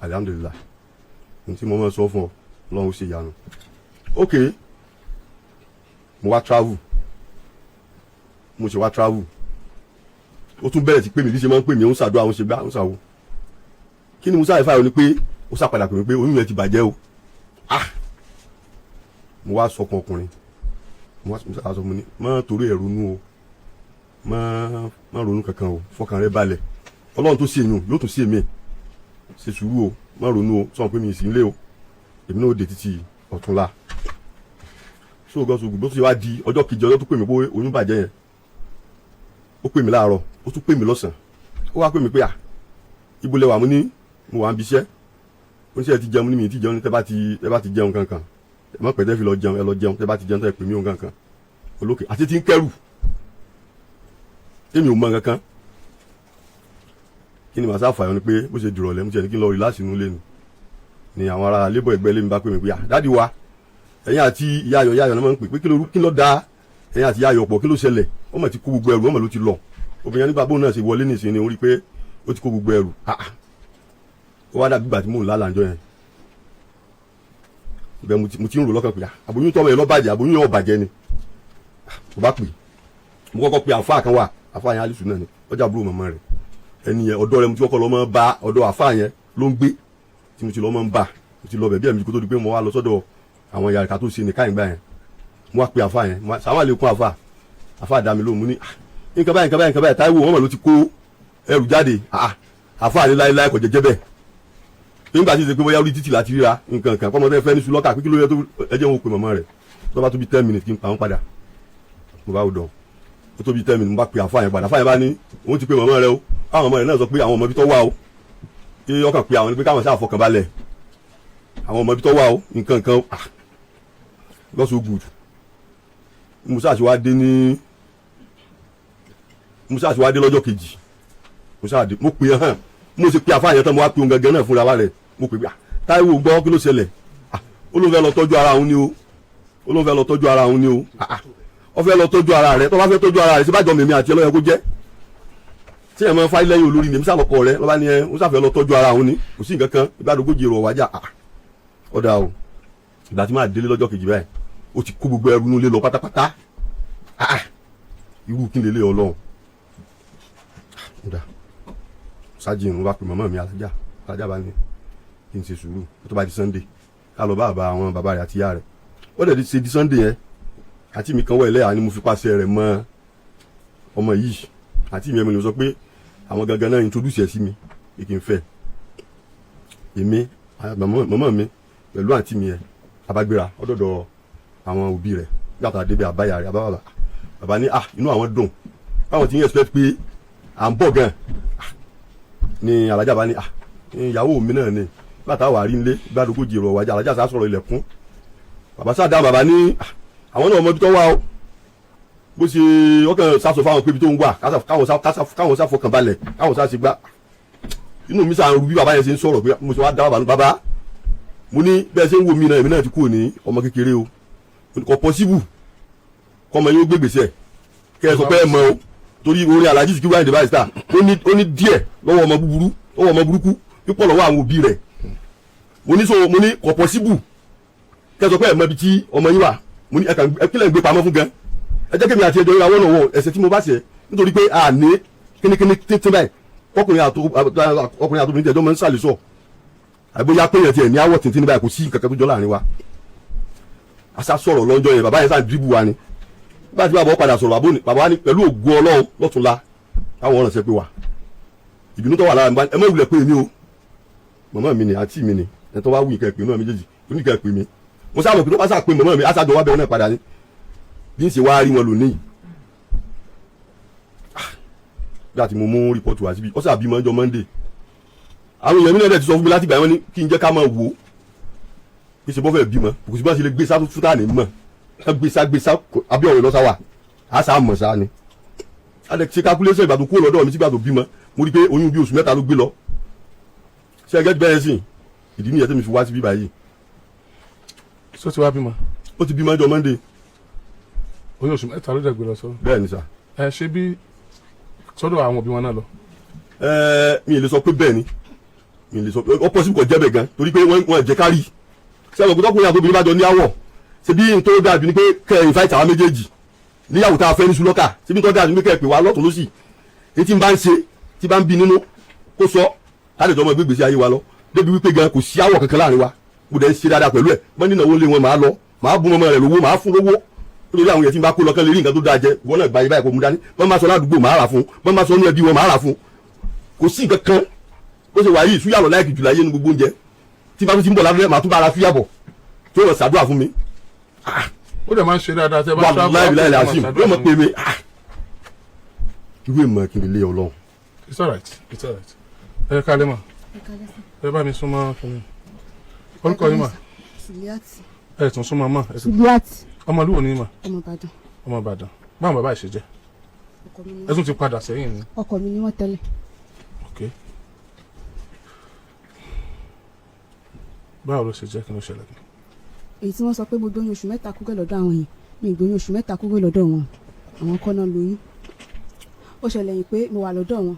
alhamdulillahi, ohun tí mo máa ń sọ fún ọ, Ọlọ́run ó ṣe ìyanu. Ok, mo wá travel. Mo ṣe wá travel, ó tún bẹ̀rẹ̀ sí pé mi bí ṣe máa ń pè mí, ó ń ṣàdúrà, ó ń ṣe gbá, ó ń ṣàwo. Kí ni mo sáré fáyọ ni pé ó ṣàpadà pè mí pé oyún yẹn ti bàjẹ́ o. Ah, mo wá sọkàn ọkùnrin, mo wá sọ fún mi ní má torí ẹ̀ ronú o, má má ronú kankan o, fọkàn rẹ balẹ̀, Ọlọ́run tó ṣe èyàn yóò tún ṣe mí. Ṣe sùúrù o, má ronú o, sọ pé mi ì sí nílé o, èmi náà ó dé títí ọ̀túnla. So God so good, bó ṣe wá di ọjọ́ kejì, ọjọ́ tó pè mí pé oyún bàjẹ́ yẹn, ó pè mí láàárọ̀, ó tún pè mí lọ́sàn-án. Ó wá pè mí pé à, ibo lẹ wà? Mo ní mo wà ń biṣẹ́. Ó ní ṣe ẹ ti jẹun? Ní mi ti jẹun. Ní tẹ́ bá ti jẹun kankan, ẹ má pẹ́ tẹ́ fi lọ jẹun, ẹ lọ jẹun, tẹ́ bá ti jẹun tẹ́ pè mí òun kankan olókè àti ti ń kẹ́rù. Tèmi ò mọ kankan. Kí ni màá sá fàyọ ni pé bó ṣe dìrọ̀lẹ́, mo ti ẹ̀ ní kí n lọ relax inú ilé ni ni àwọn ará labour ẹgbẹ́ ilé mi bá pè mí pé à, daddy wa, ẹ̀yin àti ìyá Ayọ̀, ìyá Ayọ̀ náà máa ń pè pé kí ló da ẹ̀yin àti ìyá Ayọ̀ pọ̀? Kí ló ṣẹlẹ̀? Ọmọ ti kó gbogbo ẹrù, ọmọ ló ti lọ. Obìnrin yẹn nígbà bóun náà ṣe wọlé nìsín ni ó rí pé ó ti kó gbogbo ẹrù. Ah ah, ó wá dàbí ìgbà tí mò ń lálàá ńjọ́ yẹn bẹ́ẹ̀. Mo ti ń rò lọ́kàn pé ah, àbóyún tọ́mọ yẹn lọ́ bàjẹ́, àbóyún yẹn ò bàjẹ́ ni. Mo bá pè, mo kọ́kọ́ pe àfáà kan wà, àfáà yẹn alisu náà ni, ọjà àbúrò màmá rẹ̀. Ẹni yẹn, ọ̀dọ̀ rẹ̀ mo ti kọ́kọ́ lọ mọ́ bá. Ọ̀dọ̀ àfáà yẹn ló ń gbé tí mo ti lọ mọ́ ń bá. Mo ti lọ bẹ̀ bí ẹ̀mí kó tó di pé mo wá lọ sọ́dọ̀ àwọn ìyá rẹ̀ ká tó ṣe ní káyìn gbà yẹn. Mo wá pe àfáà yẹn, sàwọn àlékún àfáà. Àfáà dá mi lóhùn. Mo ní ah, nǹkan báyìí, nǹkan báyìí, nǹkan báyìí, Táíwò wọn mọ̀ ló ti kó ẹrù jáde. Ah, àfáà ní láéláé, kò jẹjẹ bẹ́ẹ̀, pé nígbà tí ó ṣe pé bóyá orí títì láti ríra nǹkan kan pọ́nmọ́tẹ́ fẹ́ ní sulọ́kà, pé kí ló yẹ tó ẹ jẹ́ wọn pè mọ̀mọ́ rẹ̀, tó bá tó bí 10 minutes kí n pa wọn padà. Mo bá dọ̀, ó tó bí 10 minutes, mo bá pe àfáà yẹn padà. Àfáà yẹn bá ní òun ti pe mọ̀mọ́ rẹ̀ o, káwọn ọmọ rẹ̀ náà sọ pé àwọn ọmọ ibi tó wà o, kí ọkàn pé àwọn ni pé káwọn sáà fọkàn balẹ̀, àwọn ọmọ ibi tó wà o, nǹkan kan. Ah, God so good. Musa ti wá dé ní musa ti wá dé lọ́jọ́ kejì. Musa dé, mo pè é hàn, mo ṣe pe àfáà yẹn tán, mo wá pe òun gangan náà fúnra wa rẹ̀. Mo pè é, ah, Táíwò, gbọ́, kí ló ṣẹlẹ̀? Ah, ó ló fẹ́ lọ tọ́jú ara òun ni o, ó ló fẹ́ lọ tọ́jú ara òun ni o. Ah ah, ó fẹ́ lọ tọ́jú ara rẹ̀. Tó bá fẹ́ tọ́jú ara rẹ̀, síbájọ́ mímí àti ẹlọ́yẹ kó jẹ́ tí ẹ̀ máa ń fa lẹ́yìn olórí ni èmi sàlọ́kọ rẹ̀ lọ́ba ni ẹ ó sàfẹ́ lọ tọ́jú ara òun ni, kò sí nǹkan kan, ìgbàdógójì èrò ọ̀wájà. Ah, ọ̀dà o. Ìgbà tí máa délé lọ́jọ́ kejì báyìí, ó ti kó gbogbo ẹrù inú ilé lọ pátápátá. Ah, irú kí n lè lé Ọlọ́run? Ọ̀dà ṣáàjì ìrún bá pè màmá mi alájà. Alájà bá ní kí n ṣe sùúrù, tó bá di Sunday, ká lọ bá bàbá àwọn bàbá rẹ̀ àti ìyá rẹ̀. Ó dẹ̀ ṣe di Sunday yẹn, àti mi kan wọ ẹlẹ́yà ni mo fi pàṣẹ rẹ̀ mọ́. Ọmọ yìí àti mi ẹ̀mí ló sọ pé àwọn gangan náà introduce ẹ̀ sí mi pé kí n fẹ́. Èmi, màmá mi pẹ̀lú àǹtí mi ẹ̀ abágbéra ọ̀dọ̀dọ̀ àwọn òbí rẹ̀. Gbàtà débẹ̀, àbáyà rẹ̀, àbábàbà, bàbá ní, ah, inú àwọn dùn, báwọn ti ń expect pé à ń bọ̀ gan. Ni alájà bá ní, ah, ìyàwó mi náà ni bàtà wà rí nílé gbàdógójì èrò ọ̀wájà. Alájà sá sọ̀rọ̀ ilẹ̀kùn, bàbá sá dáhùn. Bàbá ní, ah, àwọn náà mọ ibi tó wà o, bó ṣe ọkàn sá sọ fáwọn pé ibi tó ń wà, káwọn sá fọkàn balẹ̀, káwọn sá ṣe gbá. Inú mi sàn rú bí bàbá yẹn ṣe ń sọ̀rọ̀, pé mo ṣe wá dá bàbá nù. Bàbá, mo ní bẹ́ẹ̀ ṣe ń wo mi náà, èmi náà ti kúrò ní ọmọ kékeré o. Kò possible kọ́mọ yóò gbé gbèsè kẹ́ ẹ sọ pé ẹ mọ o, torí orí Alhaji Sikiru Ayinde Barrister, ó ní díẹ̀ lọ́wọ́ ọmọ búburú, lọ́wọ́ ọmọ burúkú pípọ̀ lọ́wọ́ àwọn òbí rẹ̀. Mo ní so, mo ní kò possible kẹ́ ẹ sọ pé ẹ mọ ibi tí ọmọ yín wà. Mo ní ẹ kàn ẹ kílẹ̀ ń gbé pamọ́ fún gan. Ẹ jẹ́ kémi àti ẹjọ́ yíra wọ́n náà ẹsẹ̀ tí mo bá ṣe, nítorí pé a ní kínníkínní tíntín báyìí, ọkùnrin àti ọkùnrin àti obìnrin tẹ̀jọ́ máa ń sàlẹ̀ sọ àbóyá pé yẹn tiẹ̀ ní àwọ̀ tíntín báyìí, kò sí nǹkan kan tó jọ láàrin wa. Asa sọ̀rọ̀ lọ́jọ́ yẹn, bàbá yẹn sáà dìbò wa ni. Nígbà tí bàbá padà sọ̀rọ̀, bàbá wa ní pẹ̀lú ògo Ọlọ́run, lọ́túnla táwọn ọ̀ràn ṣe pé wà ìbínú tó wà lára mi, ẹ má wulẹ̀ pé èmi o, màmá mi ni, àǹtí mi ni, ẹ tó bá wù ìkẹ́ pè náà méjèèjì oníkẹ́ pè mí. Mo sábà pé tó bá sà pé màmá mi, àṣàjọ wa bẹ̀rẹ̀ náà padà ní bí n ṣe wá rí wọn lónìí. Bí a ti mo mú report wá síbi, ọ̀sẹ̀ àbímọ ọjọ́ Monday, àwọn èèyàn mi náà dẹ̀ ti sọ fún mi láti gbà wọ́n ní kí n jẹ́ ká máa wò ó kí ṣe bọ́ fẹ́ bímọ, kò sí bá ṣe lè gbé sá fún táà ní mọ̀, gbé sá gbé sá àbí ọ̀rẹ́ lọ́sà wà á sá mọ̀ sá ni. A lè ṣe calculation ìgbà tó kúrò lọ́dọ̀ mi sígbà tó bímọ, mo rí i pé oyún bí oṣù 3 ló gbé lọ. Ṣé ẹ gẹ́gẹ́ bẹ́ẹ̀ sìn? Ìdí nìyẹn tí mi fi wá síbí báyìí. Sọ ti wá bímọ? Ó ti bímọ ọjọ́ Monday. Oyún oṣù 3 ló dẹ̀ gbé lọ sọ? Bẹ́ẹ̀ ni sà. Ẹ ṣe bí sọ́dọ̀ àwọn òbí wọn náà lọ? Ẹ mi ì lè sọ pé bẹ́ẹ̀ ni, mi ì lè sọ pé ó possible kò jẹ́ bẹ́ẹ̀ gan, torí pé wọ́n jẹ́ kárí ṣé àwọn òkúta àti obìnrin bá jọ ní àwọ̀. Ṣe bí n tó dàbí ni pé kẹ́ ẹ invite àwọn méjèèjì níyàwó tá a fẹ́ ní sulọ́kà, ṣe bí n tó dàbí ni pé kẹ́ ẹ pè wá lọ́tún lọ́sì, èyí tí n bá ń ṣe tí bá ń bí nínú kó sọ, ká lè jọ ọmọ gbégbèsè ayé wa lọ, débi wípé gan kò sí àwọ̀ kankan láàrin wa. Mo dẹ̀ ń ṣe dáadáa pẹ̀lú ẹ̀, mọ́ nínú owó lé wọn, màá lọ, màá bún ọmọ rẹ̀ lówó, màá fún lówó, nítorí àwọn yẹn tí n bá kó lọ kán lè rí nǹkan tó dáa jẹ. Wọn náà gba ibà ẹ̀kọ́ mu dání, wọ́n máa sọ ládùúgbò, màá rà fún wọ́n, máa sọ nínú ẹbí wọn, màá rà fún. Kò sí nǹkan kan. Ó ṣe wà yìí, súyà lọ láìkì jùlọ ayé ní gbogbo oúnjẹ. Tí bá tún ti ń bọ̀ lábẹ́, màá tún bá ara súyà bọ̀ tó lọ ṣàdúrà fún mi. Ó dẹ̀ máa ń ṣe dáadáa tẹ́ bá Wà láì láì láì yóò mọ̀ pé mi irú ìmọ̀ kí n lè Ọlọ́run. It's alright, it's alright. Ẹ kálẹ́ mà, ẹ bá mi súnmọ́ fún mi. Orúkọ yín mà? Suliati. Ẹ tún súnmọ́ mọ́ ẹ tún. Suliati. Ọmọ ìlú wo ni mà? Ọmọ Ìbàdàn. Ọmọ Ìbàdàn. Báwọn bàbá ìṣe jẹ́? Ọkọ mi ni. Ẹ tún ti padà sẹ́yìn ni? Ọkọ mi ni wọ́n tẹ́lẹ̀. Ok, báwo ló ṣe jẹ́? Kí ló ṣẹlẹ̀ gan? Èyí tí wọ́n sọ pé mo gbóyún oṣù 3 kúrò lọ́dọ̀ àwọn yẹn, mi ì gbóyún oṣù 3 kúrò lọ́dọ̀ wọn. Àwọn kọ́ náà lóyún. Ó ṣẹlẹ̀ yìí pé mo wà lọ́dọ̀ wọn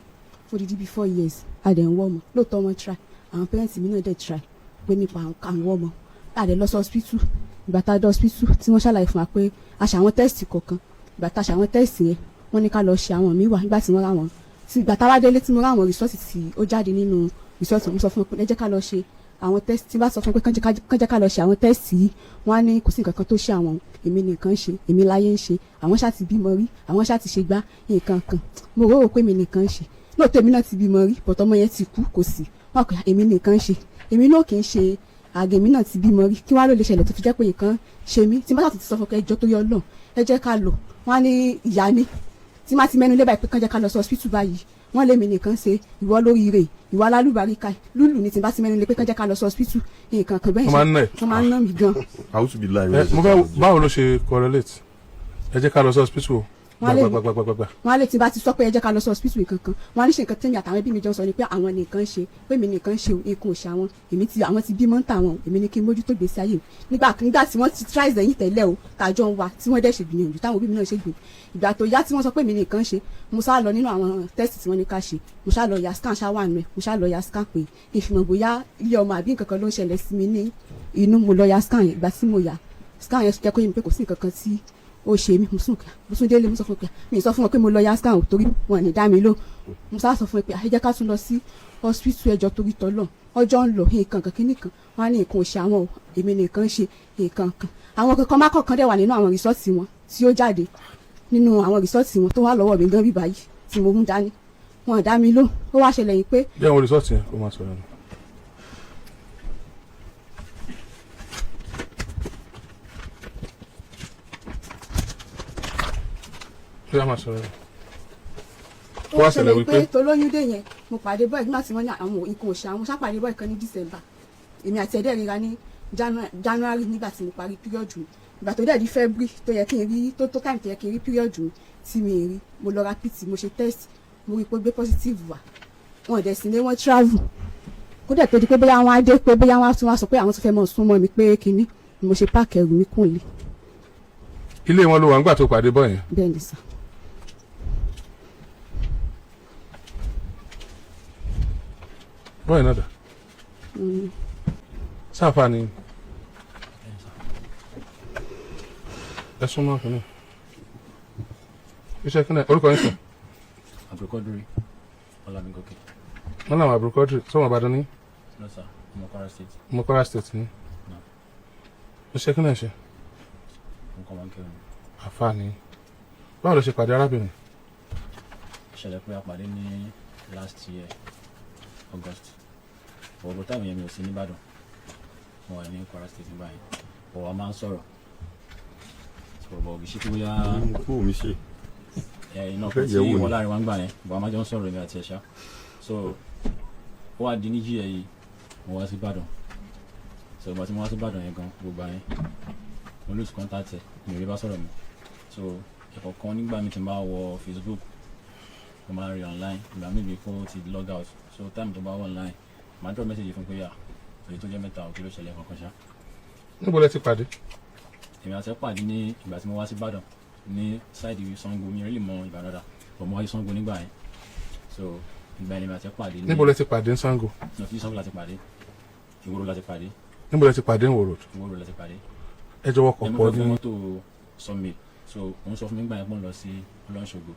fún odidi bíi 4 years, a dẹ̀ ń wọ́ ọmọ. Lóòótọ́ wọn try, àwọn parents mi náà dẹ̀ try pé nípa à ń wọ́ ọmọ, a dẹ̀ lọ sí hospital. Ìgbà tá a dé hospital tí wọ́n ṣàlàyé fún wa pé a ṣe àwọn test kọ̀ọ̀kan, ìgbà tá a ṣe àwọn test yẹn, wọ́n ní ká lọ ṣe àwọn míì wá. Nígbà tí wọ́n rà wọ́n tí ìgbà tá a wá délé tí mo rà àwọn result tí ó jáde nínú result, mo sọ fún wọn pé ẹ jẹ́ ká lọ ṣe àwọn test. Tí bá sọ fún pé kán jẹ́ ká lọ ṣe àwọn test yìí, wọ́n á ní kò sí nǹkan kan tó ṣe àwọn, èmi nìkan ń ṣe, èmi láyé ń ṣe, àwọn ṣáà ti bímọ rí, àwọn ṣáà ti ṣe gbá nǹkan kan. Mo rò ó pé èmi nìkan ń ṣe. Lóòótọ́ èmi náà ti bímọ rí, but ọmọ yẹn ti kú, kò sí wọn kò èmi nìkan ń ṣe, èmi náà kì í ṣe àgẹ̀, èmi náà ti bímọ rí, kí wàá ló lè ṣẹlẹ̀ tó fi jẹ́ pé nǹkan ṣe mí? Tí bá ti sọ fún ẹjọ́ tó yọ lọ, ẹ jẹ́ ká lọ, wọ́n á ní ìyá ni. Tí má ti mẹ́nu lé báyìí pé kán jẹ́ ká lọ sí hospital báyìí, wọ́n lé mi nìkan ṣe, ìwọ lórí rẹ̀, ìwọ alálùbáríkà lúlù ní. Tí bá ti mẹ́nu lé pé kán jẹ́ ká lọ sí hospital, nǹkan kan bẹ́ẹ̀. Wọ́n máa ń nà ẹ́? Wọ́n máa ń ná mi gan. Àwùjọ bíi láì. Ẹ mo fẹ́, báwo ló ṣe correlate? Ẹ jẹ́ ká lọ sí hospital o. Wọ́n á lè Gbàgbàgbàgbàgbà. Wọ́n á lè tí bá ti sọ pé ẹ jẹ́ ká lọ sí hospital nǹkan kan, wọ́n á ní ṣe nǹkan tẹ́mi àtàwọn ẹbí mi jọ sọ ni pé àwọn nìkan ṣe, pé èmi nìkan ṣe o, nǹkan ò ṣe àwọn, èmi ti àwọn ti bímọ ń tà wọn, èmi ní kí n mójútó gbèsè ayé mi. Nígbà tí wọ́n ti try sẹ́yìn tẹ́lẹ̀ o, tàjọ ń wa tí wọ́n dẹ̀ ṣe gbìyànjú, táwọn òbí mi náà ṣe gbìyànjú, ìgbà tó yá tí wọ́n sọ pé èmi nìkan ṣe, mo sá lọ nínú àwọn test tí wọ́n ní ká ṣe, mo sá lọ ya scan, ṣá wà nù ẹ̀, mo sá lọ ya scan pé ìfìmọ̀ bóyá ilé ọmọ àbí nǹkan kan ló ń ṣẹlẹ̀ sí mi ní inú. Mo lọ ya scan yẹn. Ìgbà tí mo ya scan yẹn, jẹ́ kó yé mi pé kò sí nǹkan kan tí ó ṣe mí. Mo sún mo sún délé, mo sọ fún pé mi sọ fún wọn pé mo lọ ya scan o, torí wọn ní dá mi lò. Mo sá sọ fún wọn pé ẹ jẹ́ ká tún lọ sí hospital, ẹjọ́ torí tọ́lọ̀, ọjọ́ ń lọ, nǹkan kan kíní kan. Wọn á ní nǹkan ò ṣe àwọn o, èmi nìkan ṣe nǹkan kan. Àwọn kankan má kọ̀ọ̀kan dẹ̀ wà nínú àwọn result wọn tí ó jáde. Nínú àwọn result wọn tó wà lọ́wọ́ mi gan bí báyìí tí mo mú dání, wọn dá mi lóhùn. Ó wá ṣẹlẹ̀ yìí pé Bí àwọn result yẹn kó máa sọ̀rọ̀ nù. Bí a máa sọ̀rọ̀ nù. Ó Wá wá ṣẹlẹ̀ ṣẹlẹ̀ wípé pé tolóyún dé yẹn, mo pàdé boy nígbà tí wọ́n ní àwọn nǹkan òṣà àwọn sápàdé boy kan ní December. Èmi àti ẹ̀dẹ́ ríra ní January nígbà tí mo parí period mi. Ìgbà tó dẹ̀ di February tó yẹ kí n rí tó time tó yẹ kí n rí period mi tí mi rí, mo lọ ra PT, mo ṣe test, mo rí pé ó gbé positive wá. Wọn dẹ̀ sí ní wọ́n travel kó dẹ̀ tó di pé bóyá wọ́n á dé, pé bóyá wọ́n á tún wá sọ pé àwọn tún fẹ́ mọ̀ súnmọ́ mi, pé kinní ni mo ṣe pack ẹrù mi kùn lé. Ilé wọn ló wà nígbà tó pàdé boy yẹn? Bẹ́ẹ̀ ni sà. Boy náà dà? Sáfà ni ẹ súnmọ́ kìíní iṣẹ́ kìíní. Orúkọ yín sàn? Abdulkadri Ọlámigòkè. Wọn làwọn Abdulkadir sọmọ Ìbàdàn ní? No sir, ọmọ Kwara State. Ọmọ Kwara State ní? No. Iṣẹ́ kìíní ẹ ṣe? Mo kọ́ wọn kẹrin. Àfa ni. Báwo ló ṣe pàdé arábìnrin? Ìṣẹ̀lẹ̀ pé a pàdé ní last year August. Ọ̀gbọ̀n táwọn yẹn, mi ò sí nìbàdàn, mo wà ní Kwara State nígbà yẹn, ọ̀wà máa ń sọ̀rọ̀ sọ̀rọ̀ bọ̀ kì í ṣe pé bóyá Kó mi ṣe ẹ iná Fẹ́ kan tí yẹ̀wò ni. wọ́n láàrin wa ń gbà yẹn bọ̀, a máa jọ ń sọ̀rọ̀, èmi àti ẹ̀ṣá. So ó wá di níjí ẹ̀ yìí, mo wá sí Ìbàdàn. So ìgbà tí mo wá sí Ìbàdàn yẹn gan, gbogbo àyẹn mo lose contact ẹ̀, mi ò rí bá sọ̀rọ̀ mọ́. So ẹ̀kọ́ kan nígbà mi ti máa wọ Facebook, mo máa ń rí online, ìgbà mi bí kó ti log out. So time tó bá wọ online, màá drop message fún pé à èyí tó jẹ́ mẹ́ta ò, kí ló ṣẹlẹ̀ kankan ṣá. Níbo lẹ ti pàdé? Èmi àti ẹ̀ pàdé ní ìgbà tí mo wá sí Ìbàdàn ní side Ṣàngó. Mi ò really mọ Ìbàdàn dáadáa, but mo wá sí Ṣàngó nígbà yẹn. So ìgbà yẹn ni èmi àti ẹ̀ pàdé ní. Níbo lẹ ti pàdé ní Ṣàngó? No, kí Ṣàngó láti pàdé, Ìwó láti pàdé. Níbo lẹ ti pàdé ní Ìwó Road? Ìwó láti pàdé. Ẹ jọ wọkọ̀ Ẹ̀mí pọ̀ fẹ́ fún ní mọ́tò Sawmill. So òun sọ fún mi nígbà yẹn pé òun lọ sí Ọlọ́nṣogbo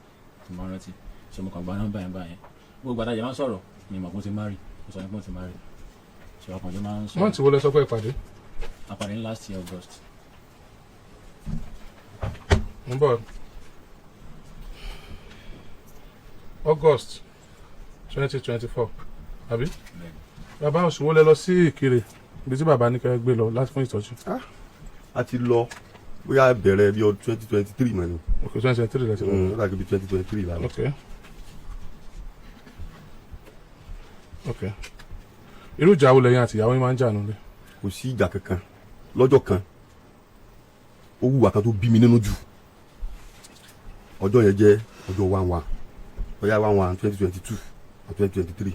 tí mo rántí. So mo kàn gba nọ́mbà yẹn gbà yẹn. Gbogbo àtàjẹ máa ń sọ̀rọ̀, mi mọ̀ pé ó ti marry. Ó sọ pé ó ti marry, so àkànjọ máa ń sọ̀rọ̀. Month wo lẹ sọ pé ẹ pàdé? A pàdé ní last year August. Ń bọ̀, August 2024, àbí? Bẹ́ẹ̀ni. Bàbá, oṣù wo lẹ lọ sí Ìkirè, ibi tí bàbá ní kẹ́ gbé lọ láti fún ìtọ́jú? A ti lọ bóyá bẹ̀rẹ̀ bí ọdún 2023 mọ̀ ni. Ok, 2023 lẹ ti lọ. Ó dàgbé bí 2023 la lọ. Ok, irú ìjà wo lẹ́yìn àti ìyàwó yín máa ń jà nílé? Kò sí ìjà kankan. Lọ́jọ́ kan, ó wùwà kan tó bí mi nínú jù. Ọjọ́ yẹn jẹ́ ọjọ́ 1/1, bóyá 1/1/2022 or 2023.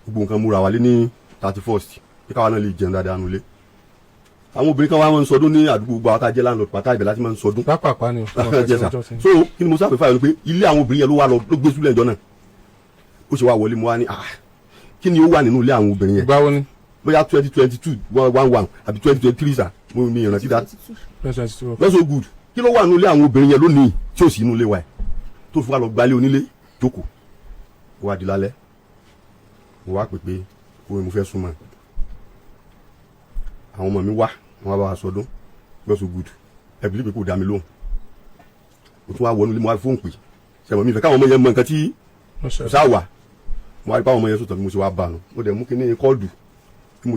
Gbogbo nǹkan múra wálé ní 31st kí káwa náà lè jẹun dáadáa nulẹ̀. Àwọn obìnrin kan wá máa ń sọdún ní àdúgbò. Gbogbo àwọn tá a jẹ́ landlord pátá, ibẹ̀ láti máa ń sọdún. Pápápá ni o. Yes, sir. So kí ni mo sáfẹ́ fáyọ̀ ni pé ilé àwọn obìnrin yẹn ló wá lọ, ló gbé súlẹ̀ ìjọ náà. Ó ṣe wá wọlé, mo wá ní, ah, kí ni ó wà nínú ilé àwọn obìnrin yẹn? Ìgbà wo ni? Bóyá 2022 1/1 àbí 2023 sà, mo ní ìrántí dá. 2022. Not so good. Kí ló wà nínú ilé àwọn obìnrin yẹn lónìí tí ò sí inú ilé wa ẹ̀ tó fi wá lọ gbalé onílé jókòó? Ó wá di lálẹ́, mo wá pè pé ó mo fẹ́ súnmọ́. Àwọn ọmọ mi wá, wọn wá bá wa sọdún. Not so good. Ẹ bí pé kò dá mi lóhùn. Mo tún wá wọnú ilé, mo wá fóònù pè sẹ́wọ̀n mi ìfẹ́ káwọn ọmọ yẹn mọ nǹkan tí Ó ṣẹlẹ̀. Sá wà. Mo wá rí báwọn ọmọ yẹn sọ̀tọ̀ bí mo ṣe wá bá a nù. Mo dẹ̀ mú kíní kọ́ọ̀dù bí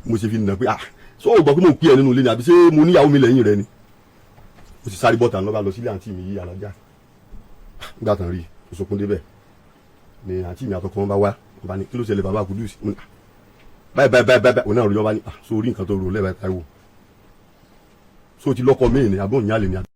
mo ṣe fi nà pé, ah, sọ ò gbọ́ pé mo ń pè ẹ́ nínú ilé ni, àbí ṣé mo níyàwó mi lẹ́yìn rẹ ni? Mo sì sáré bọ́ta lọ́ba lọ sílé àǹtí mi yí alájà. Nígbà tán rí mo sọkún débẹ̀ ni àǹtí mi àtọkọ wọn bá wá, wọn bá ní, kí ló ṣẹlẹ̀, bàbá Kudus? Mo ní, ah, báyìí báyìí báyìí báyìí. Òun náà rí wọn bá ní, ah, so orí nǹkan tó rò lẹ́ẹ̀bá Táíwò, so ti lọ́kọ míì ni àbí òun yálè ni àbí.